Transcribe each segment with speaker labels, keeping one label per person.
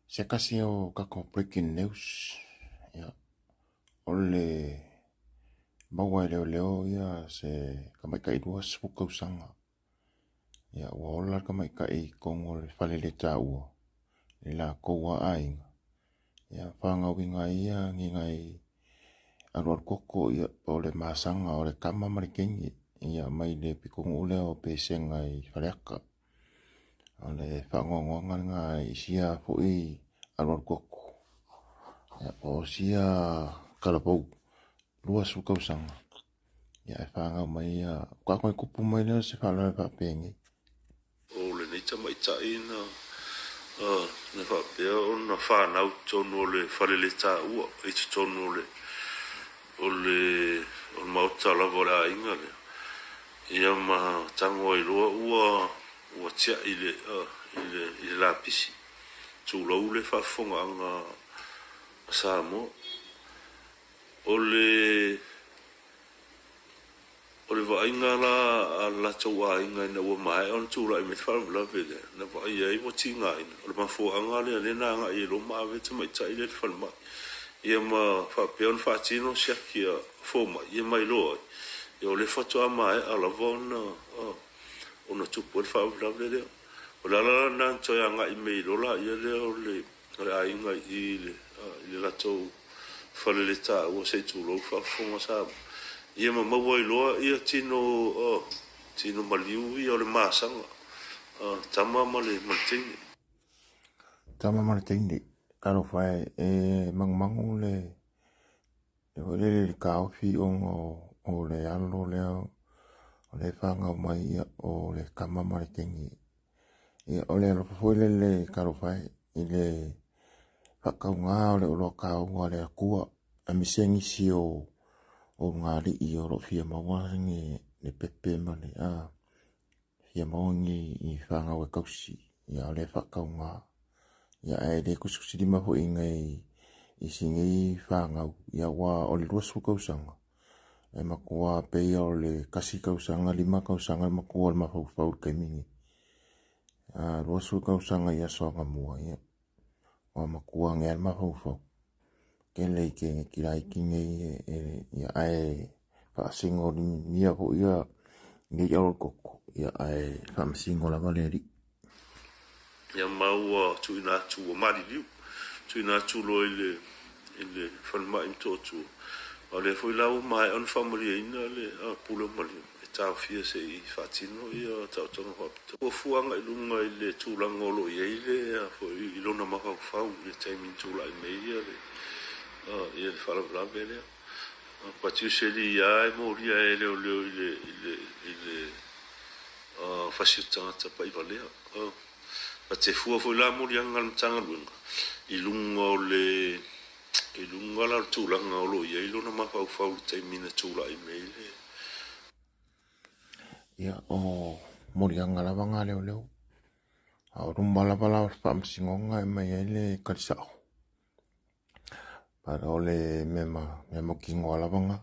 Speaker 1: Se tasi o tatou breaking news, ia, o le maua e leoleo ia se tamaitai 20 tausaga. Ia, ua ola le tamaitai i totonu o le fale le taua i latou lava aiga. Ia, fanauina ai ia ni nai alualu koko, ia, po o le masaga o le tama ma le teine, ia, mai le pitonuu lea o Pesega i Faleata. O le faanoanoaga lena i sia foi alualu koko, ia, po o sia talavou 20 tausaga, ia, e fanau mai ia, faatoa toe tupu mai lea o se faalavelave faapenei.
Speaker 2: O lenei tamaitai na na faapea ona fanau i totonu o le faleletaua i totonu o le o le o le maota lava o le aiga lea. Ia ma tago ai loa ua ua tiai i le i le i le lapisi. Tulou le faafofogaaga a Samoa. O le O le vaaiga la a le latou aiga ina ua maea ona tulai mai le faalavelave lea, na vaaia ai ua tigaina. O le mafuaaga lea lea na agai ai loa ma ave le tamaitai lea i le falemai, ia ma faapea ona faatino siaki a fomai, ia ma iloa ai, ia o lea faatoa maea lava ona ona tupu ai le faalavelave lea. O le ala la lena na toe agai mai ai loa laia lea o le o le aiga i i i le latou faleletaua se i tulou le faafofoga a Samoa, ia ma maua ai loa ia tino tino maliu ia o le masaga, tama ma le ma le teine.
Speaker 1: Tama ma le teine, talofa e, e magumagu le le le le taofi ona o le alo lea o le fanau mai, ia, o le tama ma le teine. Ia, o le alofa foi lele, talofa e, i le faatauga o le oloa taua a le Atua, aemaise nisi o ulugalii o lo o fia maua ni le pepe ma le fia maua ni i fanau e tausi. Ia, o le faatauga. Ia, ae le kusikusilima foi nei i si nei fanau. Ia, ua o le 20 tausaga. E matua pei o le 1 tausaga, 5 tausaga le matua o le mafaufau i le taimi nei. 20 tausaga i aso anamua, ia, ua matua ane lava le mafaufau. Tele i ke kilaiki nei, ia, ae faasino limia foi ia nei alualu koko, ia, ae faamasino lava le alii.
Speaker 2: Ia ma ua tuuina atu ua maliliu, tuuina atu loa i le i le falemai i Motootua. A o lea foi la ua maea ona faamalieina le pule o maliu e taofia se i faatino ia taotoga faapitoa. Ua fua agai i luga i le tulaga o lo o i ai le foi i lona mafaufau i le taimi na tulai mai ai le ia le faalavelave lea. But usually lava e molia e leoleo i le i le i le fasi o tagata paivalea. But e fua foi la moliaga a le Matagaluega i luga o le i luga la o le tulaga o lo o i ai lona mafaufau i le taimi na tulai mai ai le
Speaker 1: Ia, o moliaga lava ngā leoleo. A o luma lava la o le faamasinoga e mai ai le tali sao. But o le mea mea mautinoa lava na,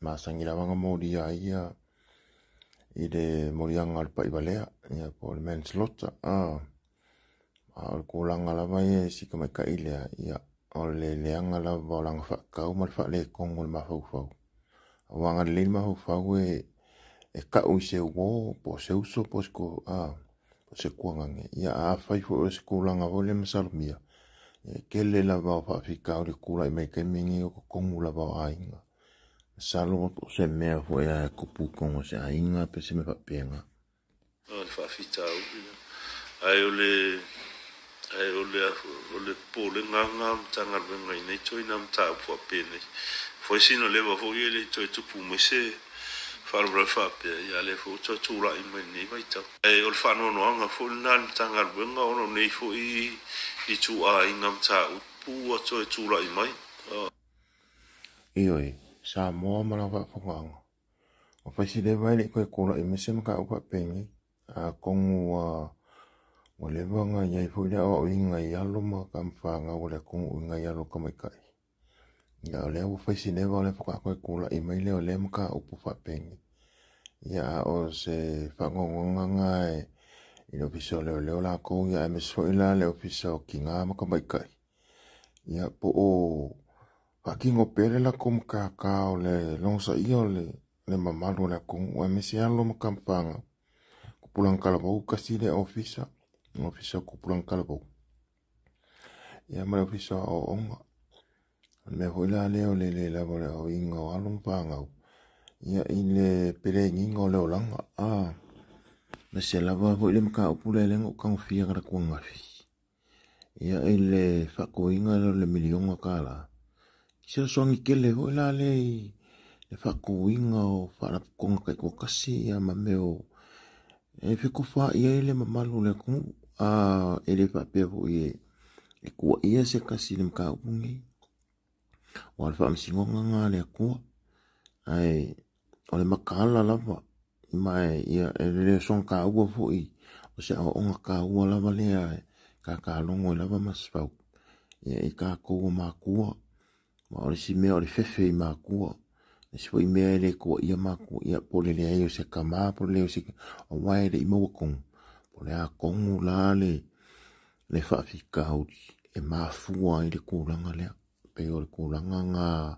Speaker 1: masani lava na molia ai ia i le moliaga o le paivalea, ia, po o le manslaughter. A o le tulaga lava ia i si tamaitai lea, ia, o le leaga lava o lana faatau ma le faaletonu o le mafaufau. Aua ana lelei le mafaufau e tau i se uo, po o se uso, po o se tuagane. Ia, a afai foi o se tulaga foi lea masalomia, e tele lava o faafitauli e tulai mai i taimi nei o totonu lava o aiga. Masalo o se mea foi a tupu i totonu o se aiga pe se mea faapena.
Speaker 2: Le faafitauli lea. Ae o le ae o le o le popolega lena o le Matagaluega i nei ituaiga mataupu faapenei. Foi sina leva foi e le i toe tupu mai se faalavelave faapea, ia a o lea foi ua toe tulai mai i lenei vaitau. Ae o le faanoanoaga foi lena i le Matagaluega ona o nei foi ituaiga mataupu ua toe tulai mai.
Speaker 1: Ioe, Samoa ma lau faafofogaaga. O faisi leva e le i toe tulai mai se mataupu faapenei. Atonu ua leva ona i ai foi le aoaoina i alo ma tama fanau a le atunuu i nai alo tamaitai. Ia, o lea ua fai si leva o lea faatoa toe tulai mai lea o lea mataupu faapenei. Ia, a o se faanoanoaga lena I le Ofisa o Leoleo lakou, ia aemaise foi la le Ofisa o Tina ma Tamaitai, ia po o faatino pea le latou matata o le logosaia o le mamalu o le atunuu, aemaise alo ma tamafanau. Tupulaga talavou, tasi lea ofisa, Ofisa o Tupulaga Talavou, ia ma le Ofisa o Aoaoga. O le mea foi la lea o le le lava o le aoaoina o alo ma fanau, ia i le pelegiga o le olaga, aemaise lava foi le mataupu lea na ou tagofia talaatu ananafi, ia i le faatoina lea o le $1 miliona. Fesoasoani tele foi la lea i le faatuina o faalapotopotoga taitoatasi, ia ma mea o e fetofaai ai le mamalu o le atunuu. E le faapea foi e tuuaia se tasi i le mataupu lenei, aua o le faamasinoga lena a le Atua, ae o le mataala lava, ma ia, e le soona taua foi, o se aoaoga taua lava lea e tatalogo ai lava Masefau ia i tatou o matua. Ma o le isi mea o le fefe i matua, isi foi mea e le tuuaia matua, ia po o le leai o se tama, po o le leai o se aua e le i maua tonu, po o le a tonu la le faafitauli e mafua ai le tulaga lea. Pei o le tulaga na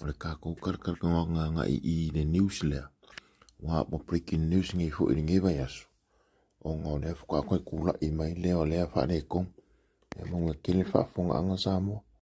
Speaker 1: o le tatou talatalanoaga agai i le news lea, ua breaking news nei foi i lenei vaiaso, ona o lea faatoa toe tulai mai lea o lea faaletonu. Ia manuia tele le faafofogaaga Samoa.